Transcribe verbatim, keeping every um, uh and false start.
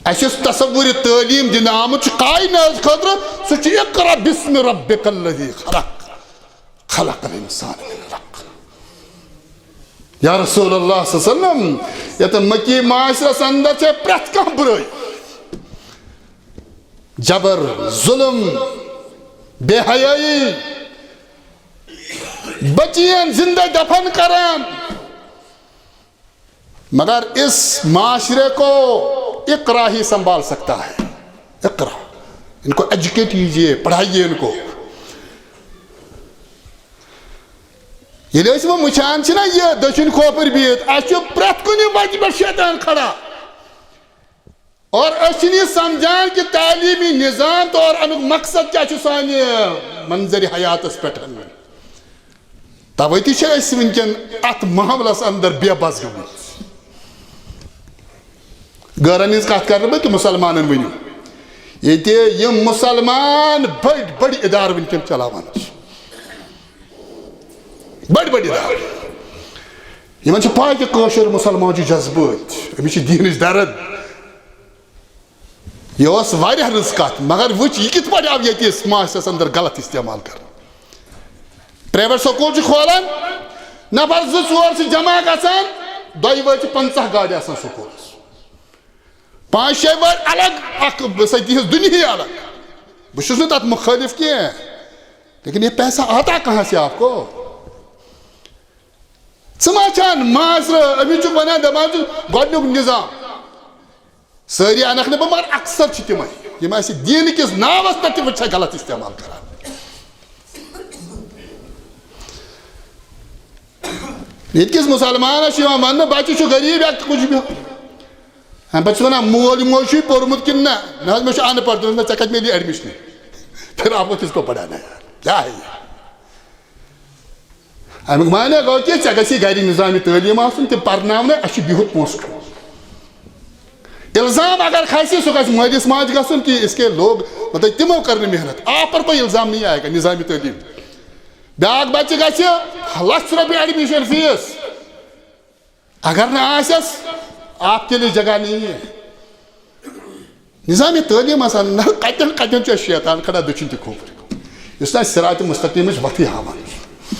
اَسہِ یُس تصوُرِ تعلیٖم دِنہٕ آمُت چھُ کائنات خٲطرٕ، سُہ چھُ اقرأ باسم ربک الذی خلق، خلق الانسان من علق۔ یا رسول اللہ صلی اللہ علیہ وسلم، یتھ مکی معاشرس اندر چھِ پرٛٮ۪تھ کانٛہہ بُرٲے، جبر، ظلم، بے حیائی، بچین زندہ دفن کران، مگر اس معاشرے کو اقرا ہی سنبھال سکتا ہے۔ اقرا، ان کو ایجوکیٹ کیجیے، پڑھائیے ان کو۔ ییٚلہِ أسۍ وۄنۍ وٕچھان چھِ نا یہِ دٔچھِنۍ کھوپٕرۍ بِہِتھ، اَسہِ چھُ پرٛٮ۪تھ کُنہِ وَتہِ پٮ۪ٹھ شیطان کھڑا۔ اور أسۍ چھِنہٕ یہِ سمجھان کہِ تعلیٖمی نظام تہٕ اور اَمیُک مقصد کیٛاہ چھُ سانہِ منظرِ حیاتَس پٮ۪ٹھ۔ تَوَے تہِ چھِ أسۍ وٕنکٮ۪ن اَتھ معاملَس اندر بے بس گٔمٕتۍ۔ غٲرن ہٕنٛز کتھ کرٕ نہٕ بہٕ کہِ مسلمانن ؤنِو۔ ییٚتہِ یِم مسلمان بٔڑۍ بٔڑۍ ادارٕ وٕنکٮ۪ن چلاوان چھِ، بٔڑۍ بٔڑۍ ادارٕ، یِمن چھِ پاے کہِ کٲشُر مسلمان چھُ جذبٲتۍ، أمِس چھِ دیٖنٕچ درد۔ یہِ اوس واریاہ رٕژ کتھ، مگر وٕچھ یہِ کِتھ پٲٹھۍ آو ییٚتہِ معاشرس اندر غلط استعمال کرنہٕ۔ پرائیویٹ سکول چھِ کھولان، نفر زٕ ژور چھِ جمع گژھان، دۄیہِ وٲے چھِ پنٛژاہ گاڑِ آسان سکولس، پانٛژھ شےٚ وٲرۍ الگ، اکھ سۄ تِہنٛز دُنیاہٕے الگ۔ بہٕ چھُس نہٕ تتھ مُخٲلف کینٛہہ، لیکن یہ پیسہ آتا کہاں سے آپ کو؟ ژٕ ما چھان معاشرٕ، أمِس چھُ ونان، دپان چھُ گۄڈنیُک نظام۔ سٲری انکھ نہٕ بہٕ، مگر اکثر چھِ تِمے، یِم اسہِ دیٖن کِس ناوس پٮ۪ٹھ تہِ وٕچھان غلط استعمال کران۔ ییٚتہِ کِس مسلمانس چھُ یِوان وننہٕ، بچہِ چھُ غریٖب یا کچھ بھی۔ امہِ پتہٕ چھِ ونان، مول موج چھُے پوٚرمُت کِنہٕ نہ؟ نہ حظ، مےٚ چھُ ان پڑھ۔ دوٚپمَس، نہ، ژےٚ کتہِ میلی ایڈمشن؟ پھر آپ کو کس کو پڑھانا ہے؟ کیا ہے یہ؟ امیُک معنی گوٚو کہِ ژےٚ گژھی گرِ نظامِ تعلیٖم آسُن، تِم پرناونہٕ، اَسہِ چھُ بِہُتھ پونٛسہٕ کھیوٚن۔ الزام اگر کھسہِ، سُہ گژھِ مٲلِس ماجہِ گژھُن کہِ اس کے لوگ، مطلب، تِمو کٔر نہٕ محنت۔ آپ پر کوئی الزام نہیں آئے گا، نظامِ تعلیٖم۔ بیٛاکھ بچہِ گژھِ لچھ رۄپیہِ ایڈمشن فیس، اگر نہٕ آسٮ۪س، آپ کے لیے جگہ نہیں ہے۔ نظامِ تعلیٖم آسان نہ، کتٮ۪ن کتٮ۪ن چھُ شیطان کھڑا دٔچھِنۍ تہِ کھووُر، یُس نہٕ اَسہِ صراطِ مستقیٖمٕچ وَتھٕے ہاوان چھُ۔